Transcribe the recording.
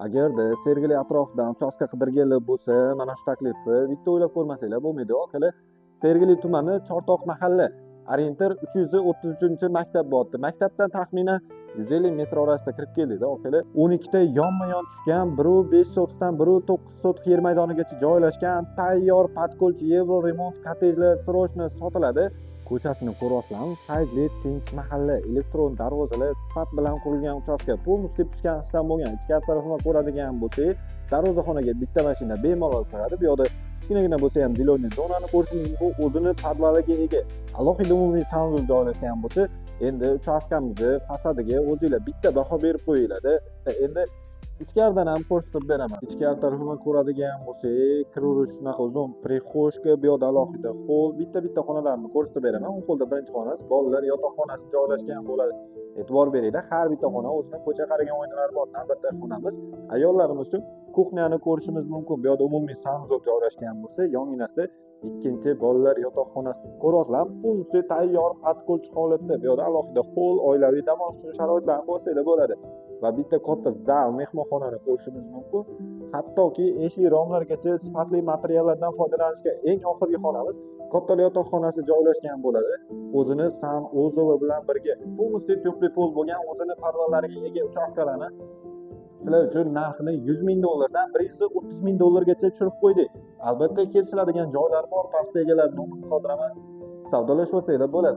Agarda Sergeli atrofidan uchastka qidirganlar bo'lsa, mana shu taklifni bitta o'ylab ko'rmasanglar bo'lmaydi. Akalar, Sergeli tumani Chortoq mahalla, orientir 333-maktab bo'lyapti. Maktabdan taxminan 150 metr orasida kirib keldikda, akalar. 12 ta yonma-yon tushgan 1.5 sotixdan 1.9 sotix yer maydonigacha joylashgan tayyor под ключ евроремонт kottejlar срочно sotiladi. Ko'chasini ko'ryapsizlarmi? Fayzli, tinch mahalla, elektron darvozalar, sifat bilan qurilgan uchastka, полностью pishgan ishdan bo'lgan. Ichkari tarafini ko'radigan bo'lsak, darvozaxonaga bitta mashina bemalol sig'adi. Bu yoqda kichkinagina bo'lsa ham зелёный zonani ko'rishingiz mumkin. O'zini podvaliga ega. Alohida umumiy санузел joylashgan bo'lsa, endi uchastkamizni fasadiga o'zinglar bitta baho berib qo'yinglar. Endi ichkaridan ham ko'rsatib beraman. Ichkari tarafini ko'radigan bo'lsak, kiraverish shunaqa uzun прихожка, bu yoqda alohida холл, bitta-bitta xonalarni ko'rsatib beraman. O'ng qo'lda birinchi xonasi, bolalar yotoqxonasi joylashgan bo'ladi. E'tibor beringlar, har bitta xona o'zini ko'cha qaragan oynalari bor. Navbatdagi xonamiz ayollarimiz uchun кухня ni ko'rishimiz mumkin. Bu yoqda umumiy санузел joylashgan bo'lsa, yonginasida ikkinchi bolalar yotoqxonasi. Ko'ryapsizlarmi? Полностью tayyor под ключ holatda. Bu yoqda alohida холл, oilaviy dam olish uchun sharoitlarni qo'ysanglar bo'ladi. Va bitta katta zal, mehmonxonani ko'rishimiz mumkin. Hattoki eshik romlargacha sifatli materiallardan foydalanishga. Eng oxirgi xonamiz kattalar yotoqxonasi joylashgan bo'ladi. O'zini санузел i bilan birga полностью тёплый пол bo'lgan, o'zini podvallariga ega uchastkalarni sizlar uchun narxini 100 ming dollardan 130 ming dollargacha tushirib qo'ydik. Albatta kelishiladigan joylar bor, pastda egalar nomini qoldiraman. Savdolashib olsanglar bo'ladi.